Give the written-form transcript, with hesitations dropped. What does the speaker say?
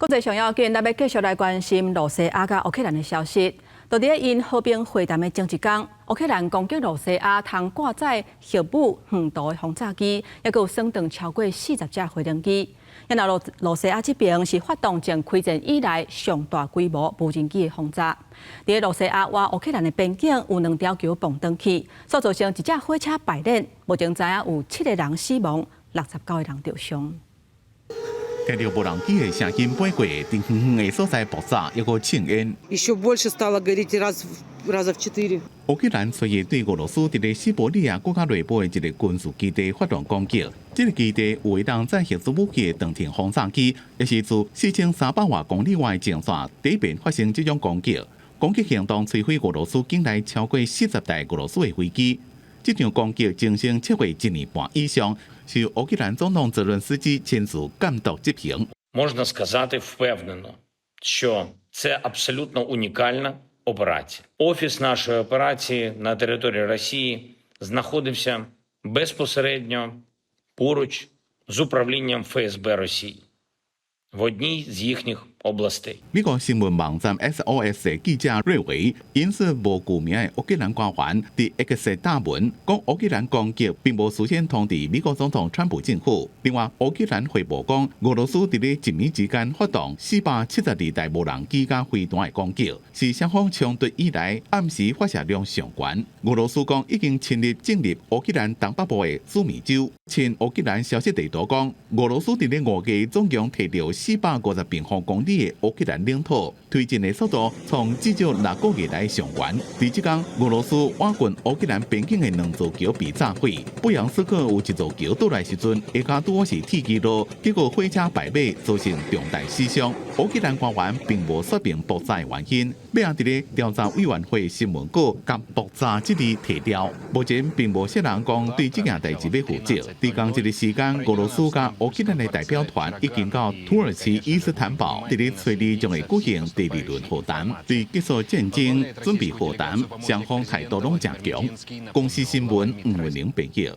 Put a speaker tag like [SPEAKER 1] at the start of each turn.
[SPEAKER 1] 國際上要緊，咱欲繼續來關心羅西亞佮烏克蘭的消息。就佇咧𪜶和平會談的前一工，烏克蘭攻擊羅西亞通掛載核武遠途的轟炸機，猶閣有損斷超過40架飛行機。然後羅西亞這邊是發動自開戰以來上大規模無人機的轟炸。佇咧羅西亞倚烏克蘭的邊境有兩條橋崩斷去，所造成一隻火車敗輪，目前知影有七個人死亡，69個人著傷。
[SPEAKER 2] 聽著無人機的聲音飛過，佇遠遠的所在爆炸，猶閣青煙。
[SPEAKER 3] Еще больше стало гореть раза в четыре.
[SPEAKER 2] 烏克蘭隨意對俄羅斯佇咧西伯利亞國家內部的一個軍事基地發動攻擊。這個基地有會當載核子武器的長程轟炸機，也是自4300外公里外的前線第一遍發生這種攻擊。攻擊行動摧毀俄羅斯境內超過40台俄羅斯的飛機。這場攻擊整整策劃一年半以上，是烏克蘭總統澤倫斯基親自監督執行。
[SPEAKER 4] Можна сказати впевнено, що це абсолютно унікальна операція. Офіс нашої операції на території Росії знаходився безпосередньо поруч з управлінням ФСБ Росії в одній з їхніх областей.
[SPEAKER 2] 美國新聞網站 SOS 的記者瑞維引述無具名的烏克蘭官員佇 X 貼文，講烏克蘭攻擊並無事先通知美國總統川普政府。另外，烏克蘭匯報講，俄羅斯佇咧一暝之間發動472台無人機佮飛彈的攻擊，是雙方衝突以來暗時發射量上懸。俄羅斯講已經侵入進入烏克蘭東北部的蘇米州。親烏克蘭消息地圖講，俄羅斯佇咧5月總共提著450平方公里的烏克蘭領土，推進的速度創至少6個月來上懸。佇這工，俄羅斯倚近烏克蘭邊境的兩座橋被炸毀，布良斯克有一座橋倒來時陣，下跤拄好是鐵枝路，結果火車敗馬，造成重大死傷。烏克蘭官員並無說明爆炸的原因，尾仔佇咧調查委員會新聞稿共爆炸這字提掉。目前並無啥人講對這件代誌欲負責。佇仝一个時間，俄羅斯佮烏克蘭的代表團已經到土耳其伊斯坦堡，佇咧初二將會舉行第二輪和談，對結束戰爭準備和談，雙方態度攏誠強。公視新聞吳文玲編譯。